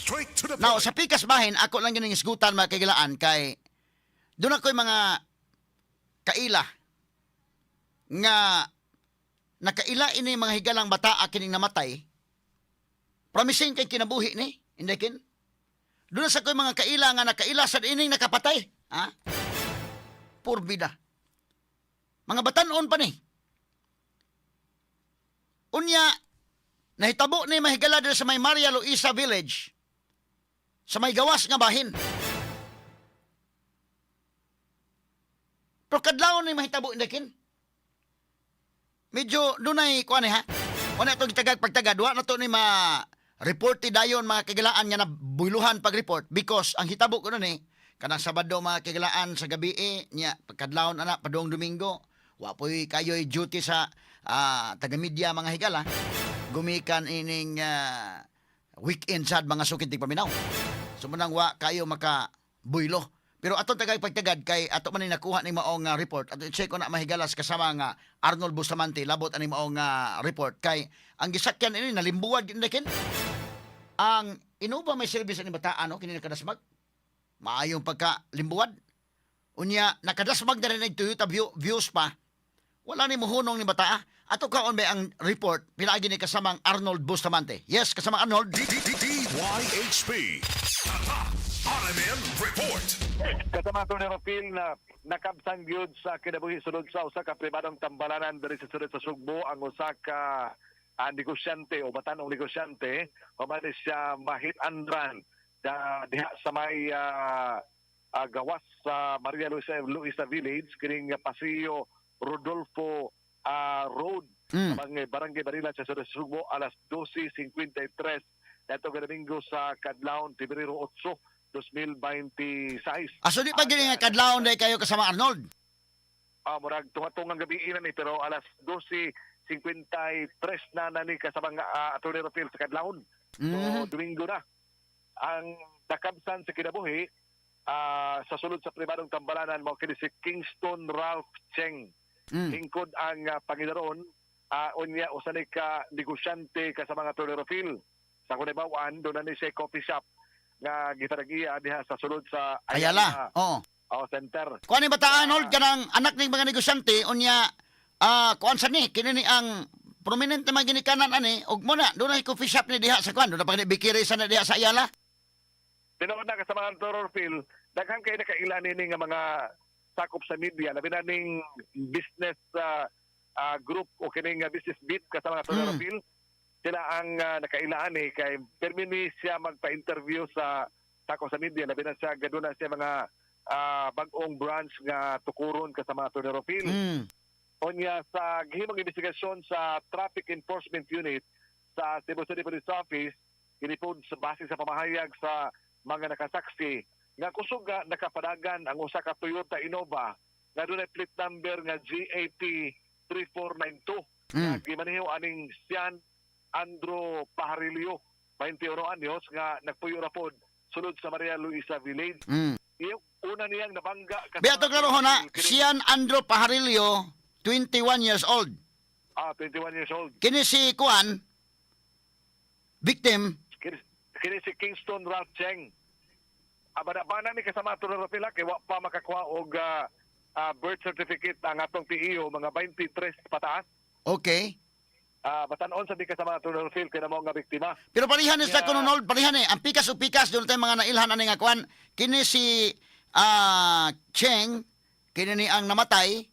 Straight to the Now, point. sa pikas bahin, ako lang gining isgutan, mga kahigalaan, kay doon ako'y mga kaila nga nakaila ini mga higalang bata kining namatay. Promising kay kinabuhi ni, Inday Kin. Doon sa ko'y mga kaila nga nakaila sa ining nakapatay. Ha? Purbida. Mga batanon pa ni. Unya, nahitabo ni mahigala diri sa may Maria Luisa Village sa may gawas nga bahin. Pero kadlawon ni mahitabo, Inday Kin. Medyo dunay kuan ha. Wala itong gitagag pagtagad. Wa na to ni ma report dayon, mga kagilaan, nga nabuyluhan pag-report because ang hitabo ko nun eh kanang Sabado, mga kagilaan, sa gabi eh, nya pagkadlawon ana padung Domingo, wa po'y kayo'y duty sa taga media, mga higala, gumikan ining weekend sad, mga sukit paminaw. So munang wa kayo maka buylo. Pero ato tagay pagtagad kay ato man ni nakuha ni maong report. Ato i-check ko na, mahigalas, kasama nga Arnold Bustamante labot ani maong report kay ang gisakyan ini nalimbuwad gid kin. Ang Innova may service ani bataan no kini nakadasmag. Maayong pagka limbuwad. Unya nakadasmag na rin ang Toyota Vios pa. Wala ni muhunong ni bataa. Ato kaon ba ang report pinaagi ni kasamang Arnold Bustamante. Yes, kasamang Arnold. D D D DYHP. Tatak RMN Report. Kasama ito ni Rofil na nakabsan gyud sa kinabuhi sulod sa usa ka pribadong tambalanan diri sa sulod sa Sugbo ang usa ka negosyante o batanong negosyante, human siya mahit andran da, diha sa may gawas sa Maria Luisa Village kining Paseo Rodolfo Road sa mga Barangay Barilla sa sulod sa Sugbo alas 12:53 neto Domingo sa kadlawon Pebrero 8, 2026. Aso di pa gini nga kadlawon day kayo, kasama Arnold? Murag tunga-tungang gabi ina ni, pero alas 12:53 na na ni kasamang Atty. Rafael sa kadlawon. So Domingo na. Ang nakabsan sa kinabuhi sa sulod sa pribadong tambalanan mao kini si Kingston Ralph Cheng. Hingkod ang Panginoon unya usa ni ka negosyante kasama nga Atty. Rafael. Sa kunabawan doon na ni siya coffee shop nga gitaragiya diha sa sulod sa Ayala. Oo. Oh, center. Kuan ni bata, Arnold, kanang anak ning mga negosyante, unya kuan sa ni kini ni ang prominent na mga ginikanan ani ug mo na doon ay coffee shop ni diha sa kuan doon na pa ni bakery sa na diha sa Ayala. Tinuod na, kasama ang Phil, daghan kay nakaila nini nga mga sakop sa media, labi na ning business group o kining business beat, kasama nga Phil. Sila ang nakailaan eh, kay permi ni siya magpa-interview sa sakop sa media, labi na siya gaduna siya mga bag-ong branch nga tukuron, kasama nga Phil. Unya sa gihimong investigasyon sa Traffic Enforcement Unit sa Cebu City Police Office, kini pod sa base sa pamahayag sa mga nakasaksi nga kusog nga nakapadagan ang usa ka Toyota Innova nga dunay plate number nga GAT 3492 nga gimaneho aning Sian Andro Pajarillo, 21 anyos, nga nagpuyo ra pod sulod sa Maria Luisa Village. Iyo una niyang nabangga. Beato klaro ho na, Sian Andro Pajarillo, 21 years old. Ah, 21 years old. Kini si kuan victim. Kini si Kingston Ralph Cheng. Abana-bana ni kasama ato na Rapila kay wa pa makakuha og birth certificate ang atong PEO, mga 23 pataas. Batan-on sa di kasama ato na Phil kay namo nga biktima. Pero parihan ni sa kuno, Nold, parihan eh. Ang pikas o pikas doon tayo mga nailhan ani nga kuan. Kini si Cheng, kini ni ang namatay,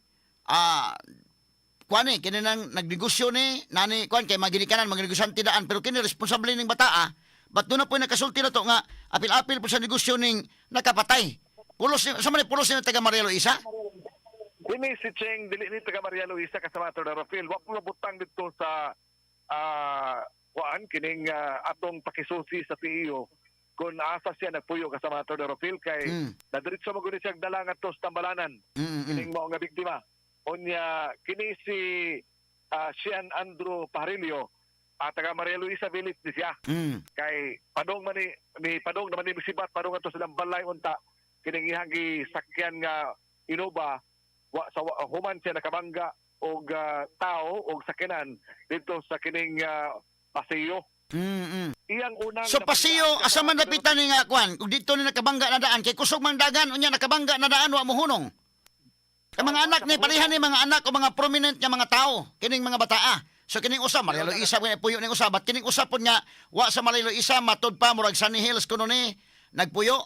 kuan eh, kini nang nagnegosyo ni, nani kuan kay maginikanan, mga negosyante daan, pero kini responsable ning bataa. But doon na po nakasulti na to nga apil-apil po sa negosyo ning nakapatay. Pulos ni, sa man pulos ni taga Maria Luisa? Kini si Cheng dili ni taga Maria Luisa, kasama ato na Rafael. Wa po butang dito sa kuan kining atong pakisusi sa PEO kung asa siya nagpuyo, kasama ato na Rafael, kay nadiretso mo gud siya dala ngadto sa tambalanan kining mao nga biktima. Unya kini si Sian Andrew Pajarillo, taga Maria Luisa Village ni siya kay padong man ni, ni padong naman ni sibat padong ato silang balay unta kining ihang gisakyan nga Innova wa sa wa, human siya nakabangga og tao og sakyanan dito sa kining paseo. Iyang unang So pasiyo nabanggaan asa man kasama dapitan ni nga kuan ug dito ni nakabangga na daan kay kusog mang dagan, unya nakabangga na daan, wa mohunong. Kay mga anak ni pareha ni mga anak o mga prominent nga mga tao kining mga bataa. So kining usa Maria Luisa nga puyo ning usa, but kining usa pud nga wa sa Maria Luisa, matud pa murag Sunny Hills kuno ni nagpuyo.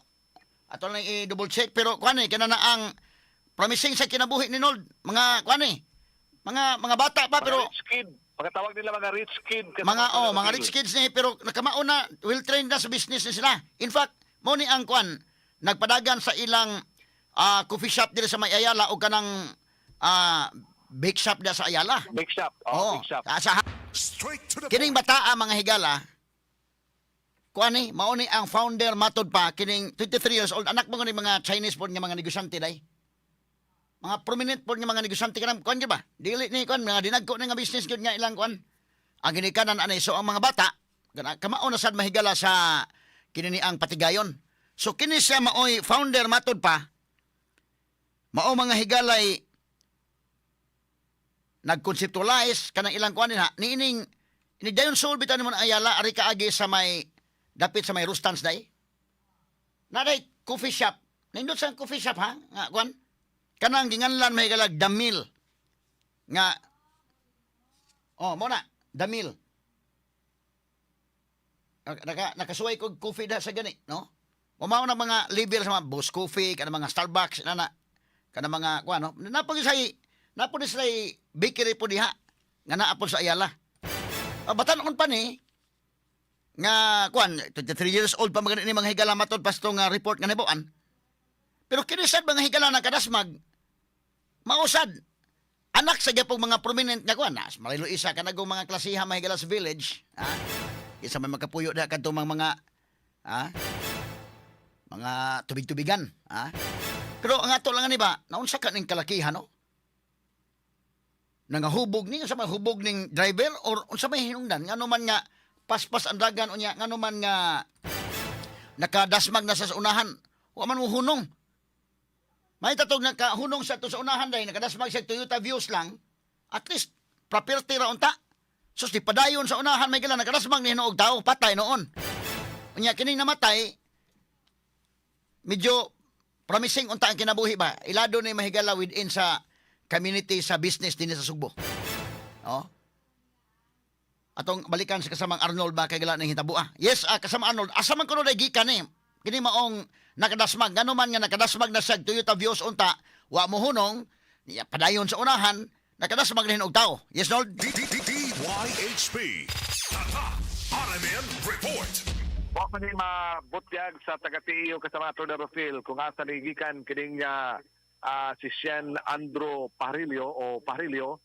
Ato lang i-double check, pero kuan eh kana na ang promising sa kinabuhi ni Nold, mga kuan eh mga bata pa Mga pero rich kid. Mga tawag nila mga rich kid kasama mga oh, Tony mga Rofil. rich kids ni, pero nakamao na, well trained na sa business ni sila. In fact, mo ni ang kwan nagpadagan sa ilang coffee shop diri sa May Ayala o kanang bake shop da sa Ayala. Big shop. Oh, big shop. Sa Straight to the kining point. bataa, mga higala, kuan ni mao ni ang founder matod pa kining 23 years old, anak mo ni mga Chinese pod nga mga negosyante day. Mga prominent pod nga mga negosyante kanang kuan gyud ba? Dili ni kuan mga dinagko ni nga business gyud nga ilang kuan. Ang ginikanan ani, so ang mga bata kana kamao na sad, mahigala, sa kini ni ang patigayon. So kini siya maoy founder matod pa. Mao, mga higalay, nagconceptualize kanang ilang kuan ha niining ni dayon sul bitan mo na Ayala ari kaagi sa may dapit sa may Rustans day. Naday coffee shop. Nindot sa coffee shop ha nga kuan kanang ginganlan, may galag Damil nga, oh, mo na Damil. Nakasuway kog coffee da sa gani, no? Mao na mga label sa mga Boss Coffee, kana mga Starbucks na na kana mga kuan, no? Napag say napod sila bakery po diha nga naa pod sa Ayala. Batan-on pa ni nga kuan, 23 years old pa mga ni, mga higala, matod pasto nga report nga nibuan. Pero kini sad, mga higala, nakadasmag mausad anak sa gyapong mga prominent nga kuan nas Maria Luisa kanagong mga klasiha, mga higala, sa village ha, isa may makapuyo diha kadtong mga ha mga tubig-tubigan ha. Pero ang ato lang ani ba, naunsa ka ning kalakihan, no? Nangahubog ni sa may hubog ning driver or unsa may hinungdan, ngano man nga paspas ang dagan, unya ngano man nga nakadasmag na sa unahan, wa man mo hunong? May tatog nakahunong sa to sa unahan dahil nakadasmag siya Toyota Vios lang, at least property ra unta. Sus, di padayon sa unahan, may gila nakadasmag ni hinuog tao, patay noon. Unya kining namatay medyo promising unta ang kinabuhi ba, ilado ni, mahigala, within sa community sa business din sa Sugbo. Oh. Atong balikan sa kasamang Arnold ba kay gala ning hitabua. Yes, kasama Arnold, asa man kuno day gikan ni? Kini maong nakadasmag, ngano man nga nakadasmag na siya Toyota Vios unta, wa mo hunong, niya padayon sa unahan, nakadasmag rin og tao. Yes, Nold? D D D DYHP. Tatak RMN Report. Wa pa ni mabutyag sa taga-TIO kasama Tony Rofil kung asa ni gikan kining si Sean Andro Parillo o Parillo.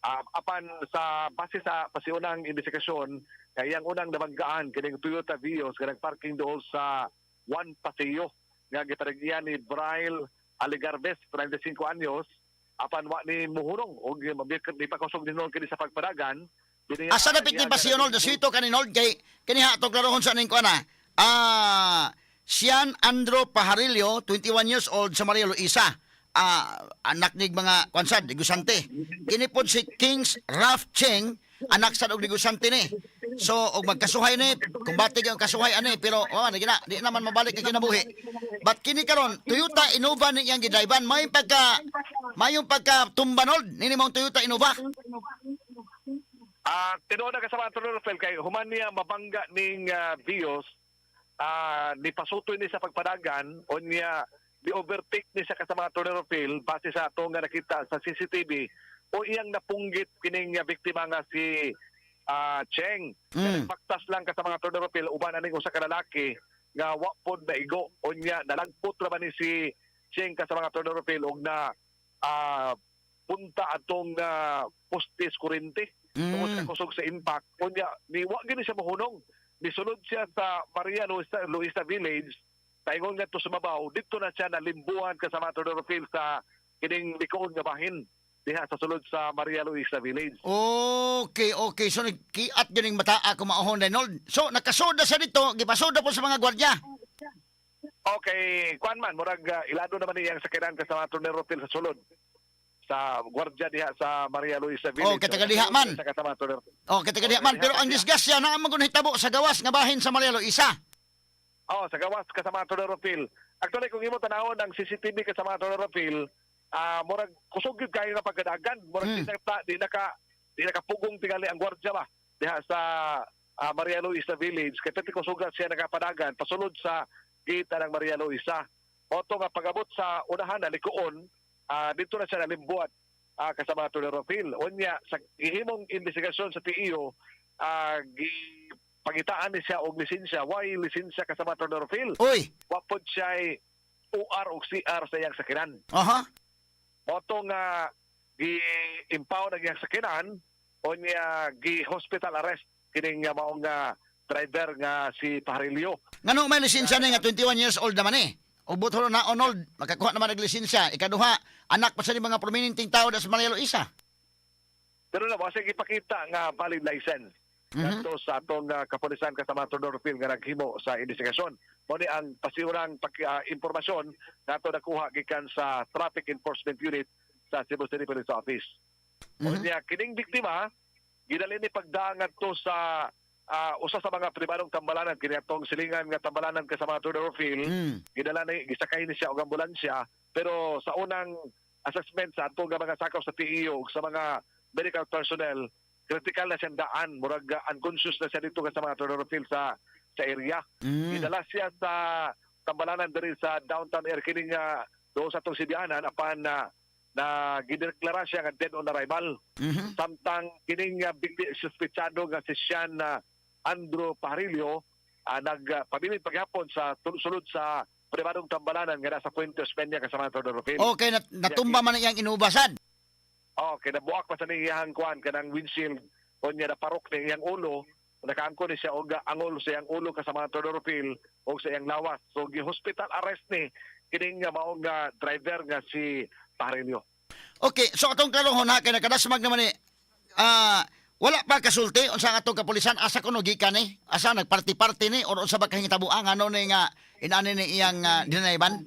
Apan sa base sa pasiunang investigasyon kay ang unang nabanggaan kining Toyota Vios nga nagparking dool sa One Paseo nga gitarigyan ni Braille Aligarves, 35 anyos, apan wa ni muhurong og di pa kusog ni kini sa pagpadagan. Asa dapit ni Paseo, Nold? Nasito ka ni Nold kay kini ha to klarohon sa ning kuan. Sian Andro Pajarillo, 21 years old, sa Maria Luisa. Anak ni mga kwansad, negosante. Kini pod si Kings Ralph Cheng, anak sad og negosante ni. So og magkasuhay ni, kumbate gyud ang kasuhay ani, pero oh, di na, di naman mabalik ang kinabuhi. But kini karon Toyota Innova ni iyang gidriban, may pagka tumbanod nini mong Toyota Innova. Tinuod na kasama Antonio Rafael kay human niya mabangga ning Vios, ni pasutoy ni sa pagpadagan o niya di overtake ni sa kasama Antonio Rafael base sa ato nga nakita sa CCTV o iyang napunggit kining biktima nga si Cheng. Nagpaktas lang kasama Antonio Rafael uban aning usa ka lalaki nga wa pod naigo o niya nalagpot ra ba ni si Cheng kasama Antonio Rafael og na punta atong postes kurente tungod sa kusog sa impact. Unya ni wa gini siya mohunong, nisulod siya sa Maria Luisa, Luisa Village paingon ngadto sa Mabaw. Didto na siya nalimbuhan kasama Tony Rofil sa kining likoon nga bahin diha sa sulod sa Maria Luisa Village. Okay. So, nagkiat yun yung mata ako maohon na Nold. So, nakasoda siya dito, gipasoda po sa mga gwardiya. Okay, kuan man murag ilado naman iyang sakyanan kasama Tony Rofil sa sulod Sa gwardiya diha sa Maria Luisa Village. Oh, kay taga diha man. Sa kasama Tony Rofil. Oh, kay taga diha man, pero ang disgrasya naa man gud hitabo sa gawas nga bahin sa Maria Luisa. Oh, sa gawas kasama Tony Rofil. Actually, kung imo tanawon ang CCTV kasama Tony Rofil, murag kusog gyud kayo nga pagkadagan. Murag di nakapugong tingali ang gwardiya ba diha sa Maria Luisa Village kay pati kusugan siya nakapadagan pasulod sa gate ng Maria Luisa. Oto nga pagabot sa unahan na likuon, dito na siya nalimbuat kasama Tony Rofil. Unya sa gihimong investigasyon sa PEO, gi pangitaan ni siya og lisensya. Why lisensya kasama Tony Rofil? Uy. Wa pod siya OR o CR sa iyang sakinan. Oto nga gi-impound ang iyang sakinan o niya gi-hospital arrest kining nga maong nga driver nga si Parillo. Ngano may lisensya ni nga 21 years old naman eh? Ubot ho na onold, makakuha naman og lisensya. Ikaduha, anak pa sa ni mga prominenteng tao da sa Maria Luisa. Pero na wasa gipakita nga valid license kadto sa atong kapulisan kasama Tony Rofil nga naghimo sa investigasyon. Mao ni ang pasiurang impormasyon nato nakuha gikan sa Traffic Enforcement Unit sa Cebu City Police Office. Unya kining biktima gidali ni pagdaan ngadto sa usa sa mga pribadong tambalanan kini atong silingan nga tambalanan kasama Tony Rofil. Gidala ni, gisakay ni siya og ambulansya, pero sa unang assessment sa atong nga mga sakaw sa PEO ug sa mga medical personnel, critical na siyang daan, murag unconscious na siya dito sa mga Tony sa sa area. Gidala siya sa tambalanan diri sa downtown area kini nga doon sa atong Sibianan, apan na na gideklara siya nga dead on arrival. Samtang kining suspetsado nga si Sean na Andrew Parillo nagpabilin paghapon sa sulod sa pribadong tambalanan nga nasa Puente Osmeña kasama Tony Rofil. Okay, natumba man ang iyang inubasan. Oh, kay nabuak pa sa iyang kuan kanang windshield o niya naparok ni iyang ulo, nakaangko ni siya og angol sa iyang ulo kasama Tony Rofil og sa iyang lawas. So gi-hospital arrest ni kining nga maong nga driver nga si Parillo. Okay, so atong klarohon ha, kay nakadasmag naman ni wala pa kasulti unsa ang atong kapulisan, asa kuno gikan ni? Asa nagparty-party ni or unsa ba kahingitabuan ano ni nga inani ni iyang dinayban?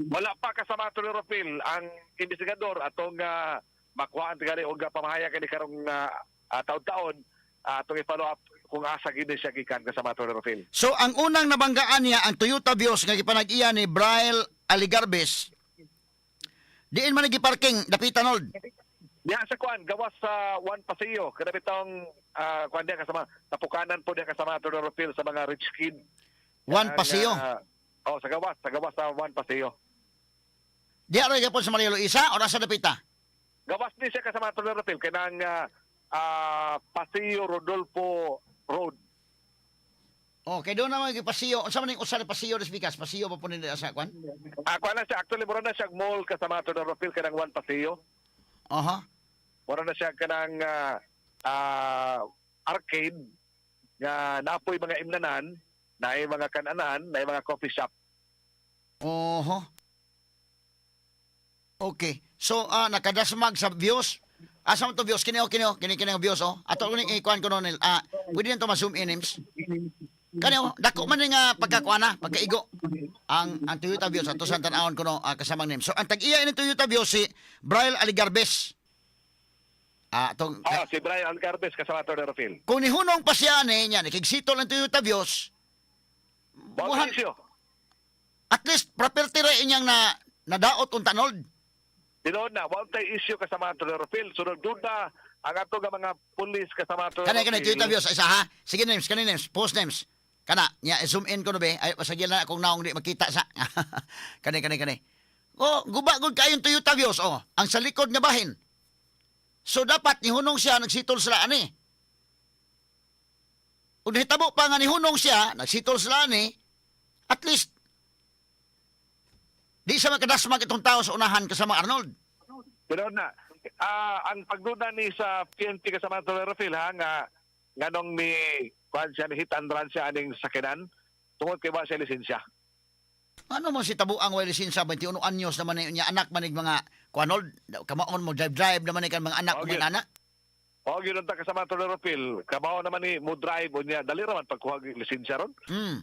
Wala pa kasama Tony Rofil ang investigador atong makuhaan tingali og pamahayag kini karong taon-taon, atong i-follow up kung asa gid ni siya gikan kasama Tony Rofil. So ang unang nabanggaan niya ang Toyota Vios nga gipanag-iya ni Braille Aligarbes. Diin man giparking dapitan old. Diha sa kuan gawas sa One Paseo kada bitong kuan diha kasama tapukanan po diha kasama Tony Rofil sa mga rich kid. One Ang, Paseo. Oh, sa gawas sa One Paseo. Diha ra gyapon sa Maria Luisa or asa dapita? Gawas ni siya kasama Tony Rofil kanang Paseo Rodolfo Road. Okay, doon naman gipasiyo. Unsa man ning usa ni pasiyo des bikas? Pasiyo pa po nila sa kwan? Kuan na siya actually, mura na siya mall kasama Tony Rofil kanang One Paseo. Mura na siya kanang arcade nga napoy mga imnanan, naay mga kananan, naay mga coffee shop. Oho. Okay. So nakadasmag sa Vios. Asa man to Vios? Kini oh, kini oh, kini kini ang Vios oh. Ato ko ning ikuan ko nil. Pwede na to ma-zoom in Nims. Kani oh, dako man ni nga pagkakuana, pagkaigo. Ang Toyota Vios ato sa tan-awon ko no kasamang name. So ang tag-iya ini Toyota Vios si Braille Aligarbes. Atong Ah, si Brian Alcarbes kasama Tony Rofil. Kung nihunong pa siya ni niya, nikigsito lang Toyota Vios. Buhan. Buhan, at least property ra inyang na nadaot unta nold. Tinuod na, wa tay issue kasama Tony Rofil. So nagduda ang ato nga mga pulis kasama Tony Kani kani Rofil. Toyota Vios isa ha. Sige names, kani names, post names. Kana nya zoom in ko no be. Ay pasagil na akong naong di makita sa. Kani kani kani. Oh, guba gud kayong Toyota Vios oh. Ang sa likod nga bahin. So dapat nihunong siya nagsitol sila ani. Ug nahitabo pa nga nihunong siya, nagsitol sila ani, at least di siya makadasmag itong tao sa unahan kasama Arnold. Tinuod na. Ang pagduda ni sa PNP kasama Tony Rofil ha nga nganong ni kuan siya ni hit and run siya aning sakinan tungod kay wa siya lisensya. Ano mo si tabuang way lisensya, 21 anyos naman ni niya anak manig mga kuanold, kamaon mo drive drive naman ni kan mga anak okay. Okay. Anak. Mao gyud unta, kasama Tol Phil, kabaw naman ni mo drive unya dali ra man pagkuha og lisensya ron.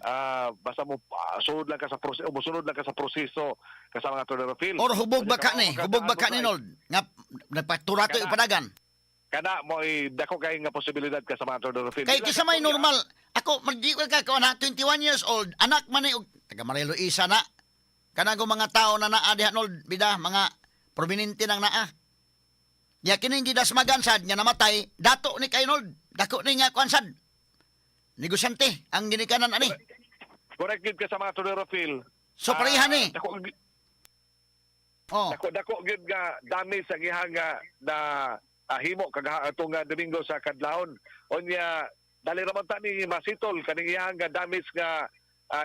Ah, basta mo sunod lang ka sa proseso, musunod lang ka sa proseso, kasama nga Tol Phil. Or hubog Unya, ba ka ni? kabaw Hubog ba ka ni mo Nold? Nga nagpaturatoy Kana. og padagan. Kana mo'y dako kay nga posibilidad, kasama Tol Phil. Kay kisa may normal, ako magdi ko ka ko na 21 years old, anak man ni og taga Maria Luisa na. Kanang mga tao na naa diha, Nold, bida mga prominente nang naa. Ya kining gidasmagan sad nga namatay, dato ni kay Nold, dako ni nga kuan sad. Negosyante ang ginikanan ani. Correct gyud, kasama Tol Phil. So pareha ni. Dako Oh. dako dako gyud nga damage ang iyang nga na himo kagaha atong nga Domingo sa kadlawon. Unya dali ra man ta ni masitol kaning iyang nga damage nga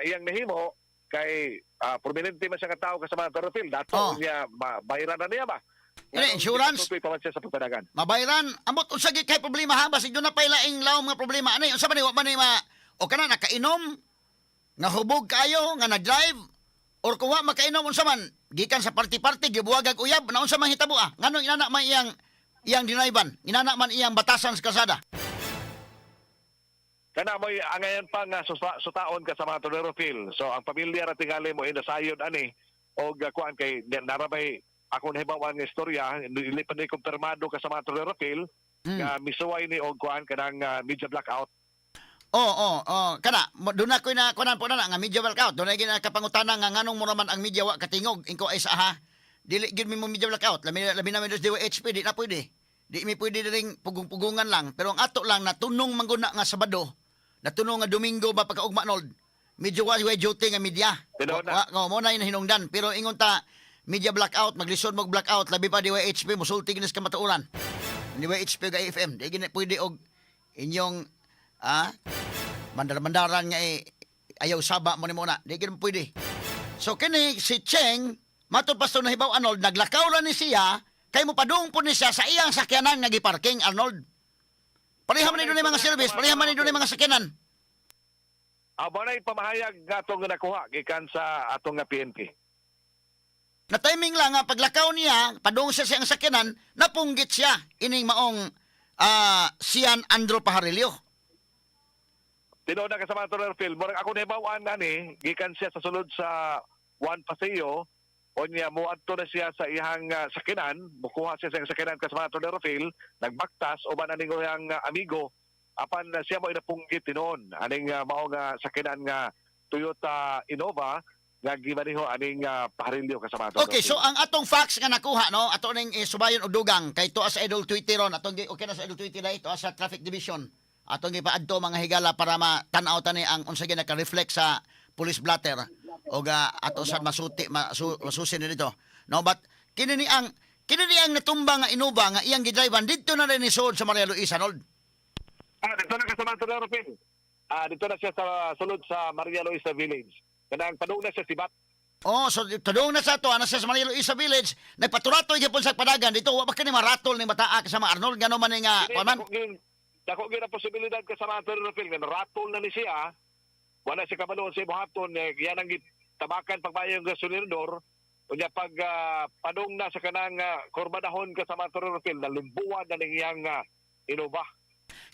iyang nahimo kay prominente man siya nga tawo, kasama Tol Phil, dato unya bayaran na niya ba. Ini, insurance? Tutoy pa man siya sa pagpadagan. Mabayran, ambot unsa gyud kay problema ha, basig doon na pay laing lawom nga problema ani. Unsa man ni, wa man ni ma o kana nakainom nga hubog kaayo nga na-drive or kung wa makainom, unsa man gikan sa party-party, gibuwagag uyab na, unsa man hitabo ah? Nganong inana man iyang dinayban, inana man iyang batasan sa kalsada? Kana mo'y angayan pa nga sutaon kasama Tol Phil. So ang pamilya ra tingali mo inasayod ani og kuan kay narabay ako nahibaw-an nga istorya, dili pa ni kumpirmado, kasama Tol Phil, nga misuway ni og kuan kanang media blackout. Oo. Kana, doon na ko'y na, kunan po na nga media blackout. Doon na ginakapangutana nga nganong mo naman ang media wa katingog. Ingko ay sa ha. Dili gyud mi mo media blackout. Labi, labi namin dos DYHP, di na pwede. Di mi pwede ring pugong-pugungan lang. Pero ang ato lang, natunong mangguna nga Sabado, natunong nga Domingo ba pagkaugma, Nold. Medyo wa way duty nga media. Tinuod na. Wa, mo na yung hinungdan. Pero ingon ta, media blackout, maglisod mo blackout, labi pa DYHP, musulti ginis ka matuoran. DYHP ga FM, di gini pwede og inyong mandar-mandaran nga eh, ayaw saba mo ni muna. Di gini pwede. So kini si Cheng, matod pa sa nahibaw, Arnold, naglakaw ra ni siya kay mo padung po ni siya sa iyang sakyanan nga giparking, Arnold. Pareha man ni dunay mga service, pareha man ni dunay mga sakyanan. Abo na pamahayag nga atong nakuha gikan sa atong nga PNP. Na timing lang nga paglakaw niya, padung siya sa iyang sakyanan, napunggit siya ining maong Sian Andrew Pajarillo. Tinuod na, kasama Tol Phil, murag ako nahibaw-an ani gikan siya sa sulod sa Juan Paseo, unya moadto na siya sa iyang sakinan, mukuha siya sa iyang sakinan, kasama Tol Phil, nagbaktas uban aning iyang amigo apan siya mo inapunggit tinuon aning mao nga sakinan nga Toyota Innova nga gimaniho aning Pajarillo, kasama Tol Okay, so ang atong facts nga nakuha no, ato ning subayon og dugang kay tuwa sa Idol Twitter ron, atong okay na sa Idol Twitter dai tuwa sa Traffic Division. Atong gipaadto mga higala para ma-tan-aw tani ang unsa gyud naka-reflect sa police blotter og ato sad masuti masusi ni dito. No, but kini ni ang natumba nga Innova nga iyang gidrive didto na rin ni suod sa Maria Luisa, Nold. Ah, dito na, kasama Tol Phil. Ah, dito na siya sa sulod sa Maria Luisa Village. Kanang padung na siya sibat. Oh, so tudong na sa ato, ana siya sa Maria Luisa Village, nagpaturatoy gyapon sa padagan dito, wa ba kini maratol ni bataa, kasama Arnold, ngano man ni nga Kini, kuan man? Dako gyud ang posibilidad, kasama Tol Phil, nga ratol na ni siya. Wala siya kabalo sa buhaton eh, yan ang gitabakan pagbayo ng gasolinador. Unya pag padung na sa kanang kurbadahon, kasama Tol Phil, nalumbuan na ning iyang Innova.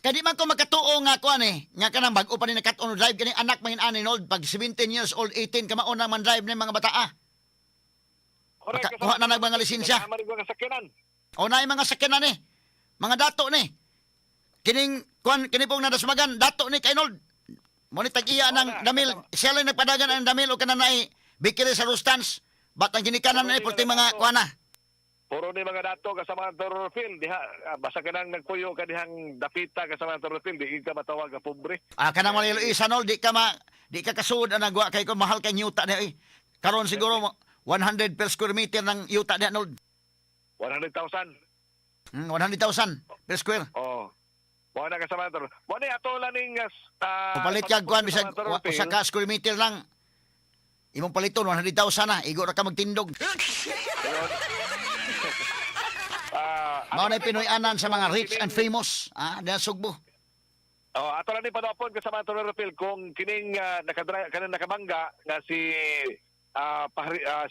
Kay di man ko magkatuo nga kuan eh, nga kanang bag-o pa ni nakat-on drive kani anak man ani old pag 17 years old, 18 kamao na man drive ni mga bata ah. Correct, Maka- kuha na ng mga lisensya. Kasama rin mga sakyanan. O na mga sakyanan ni. Mga dato ni. Kining kuan kini pong nadasmagan dato ni kay Nold. Mo ni tag-iya ng na, damil, siya lang nagpadagan ang damil o kanan naay bikiri sa Rustans. Bat ang ginikanan ni pulti mga kuan na. Puro ni mga dato, kasama ang Toro Phil diha basta kanang nagpuyo ka dihang dapita, kasama ang Toro Phil, di ka matawag nga pobre. Ah, kanang Maria Luisa Nold, di ka kasuod ang nagwa kay ko mahal kay yuta ni oy. Karon siguro 100 per square meter ng yuta ni Arnold. 100,000. 100,000 per square. Oh. Mo na, kasama Toro. Mo ni ato lang ning Papalit ka kuan bisag kasama Toro Phil. usa ka square meter lang. Imong paliton 100,000 na, igo ra ka magtindog. Mao na Pinoy-anan sa mga rich and famous, diha sa Sugbo. Oh, ato lang ni padopon, kasama Toro Phil, kung kining nakadra kanang nakabangga nga si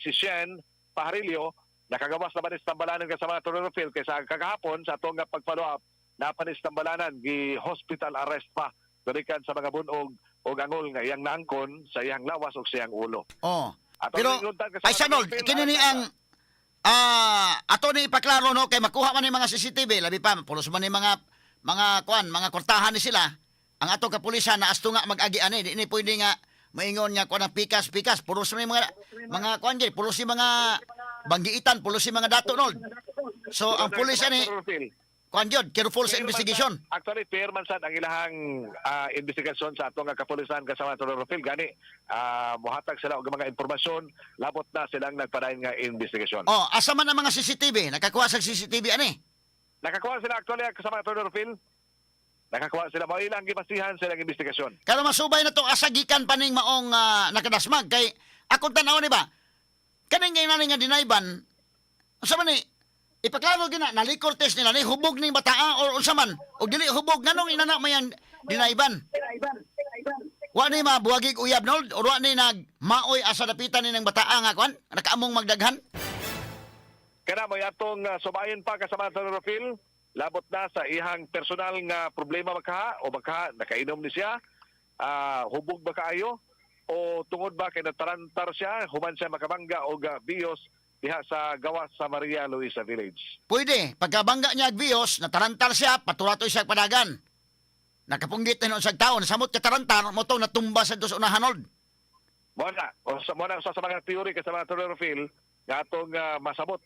si Shen Pajarillo nakagawas na ba ni sa tambalanan, kasama Toro Phil, kaysa kagahapon sa atong nga pag-follow up Napanis tambalanan, gi hospital arrest pa garikan sa mga bunog og angol nga iyang naangkon sa iyang lawas ug sa iyang ulo. Ato Pero ning untan kasama ay Sanol, Phil, kini ni ang ato ni ipaklaro, no, kay makuha man ni mga CCTV, labi pa pulos man ni mga kuan, mga kortahan ni sila. Ang ato kapulisan na asto nga mag-agi ani, di ni pwede nga maingon nga kuan ang pikas pikas, pulos man ni mga kuan gyud, pulos ni mga banggiitan, pulos ni mga dato, Nold. So ang pulis ani Phil, kuan gyud, careful sa fair man investigation. Actually, fair man sad ang ilahang investigasyon sa atong nga kapulisan, kasama Tony Rofil. Gani, mohatag sila og mga impormasyon labot na silang nagpadayon nga investigasyon. Oh, asa man ang mga CCTV? Nakakuha sa CCTV ani? Nakakuha sila actually, kasama Tony Rofil. Nakakuha sila, mao ilang gibasihan silang investigasyon. Karon masubay na to asa gikan pa ning maong nakadasmag, kay akong tan-aw ni ba kaning ngay nani nga dinayban, unsa man ni, ipaklaro gina na liquor test nila ni hubog ning bataa or unsa man, og dili hubog, nganong inana mayan dinayban? Wa ni mabuwagig uyab, Nold, or wa ni nag maoy asa dapitan ni ng bataa nga kuan nakaamong magdaghan? Kana mo atong subayon pa, kasama Tony Rofil, labot na sa ihang personal nga problema baka o baka nakainom ni siya, hubog ba kaayo o tungod ba kay natarantar siya human siya makabangga og bios diha sa gawas sa Maria Luisa Village. Pwede pagkabangga niya ag Vios, natarantar siya, paturatoy siya ag padagan, nakapunggit na noon sa taon samot katarantar mo to, natumba sa dos unahan, Nold. Mo na o sa mo na sa mga theory, kasama Tony Rofil, nga atong masabot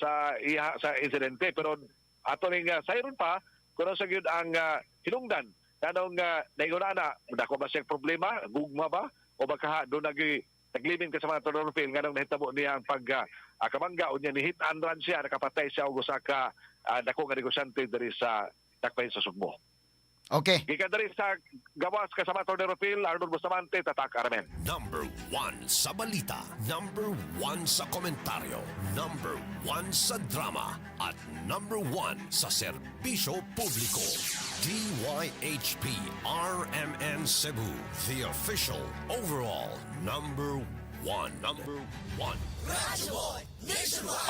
sa iha sa insidente, pero ato ning sayron pa kuno sa gyud ang hinungdan kanong naingon ana, dako ba siya problema, gugma ba o baka do nagi naglimin ka sa mga Tony Rofil nganong nahitabo niya ang pag kamangga, unya ni hit and run siya, nakapatay siya og usa ka dako nga negosyante diri sa Dakbayan sa Sugbo. Gikan diri sa gawas, kasama Tony Rofil, Arnold Bustamante, Tatak RMN. Number 1 sa balita, number 1 sa komentaryo, number 1 sa drama, at number 1 sa serbisyo publiko. DYHP RMN Cebu, the official overall number 1. Number 1.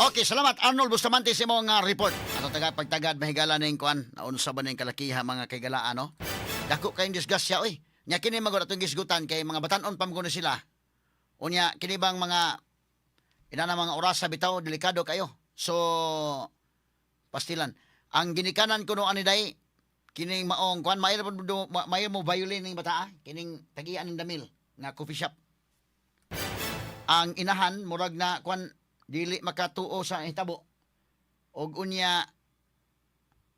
Okay, salamat Arnold Bustamante sa imong report. Ato taga pagtagad mahigala ning kuan, naunsa ba ning kalakiha, mga kaigalaan, no? Dako kayong disgrasya oy. Nya kini magod atong gisgutan kay mga batan-on pa man sila. Unya kini bang mga inana mga orasa bitaw, delikado kayo. So pastilan. Ang ginikanan kuno ani day kining maong kuan, maayo mo violin ning bata, kining tagian ning Damil nga coffee shop. Ang inahan murag na kuan, dili makatuo sa hitabo og unya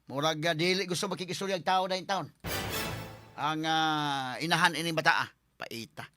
murag dili gusto makikistorya og tao dayon taon ang inahan ining bataa paita.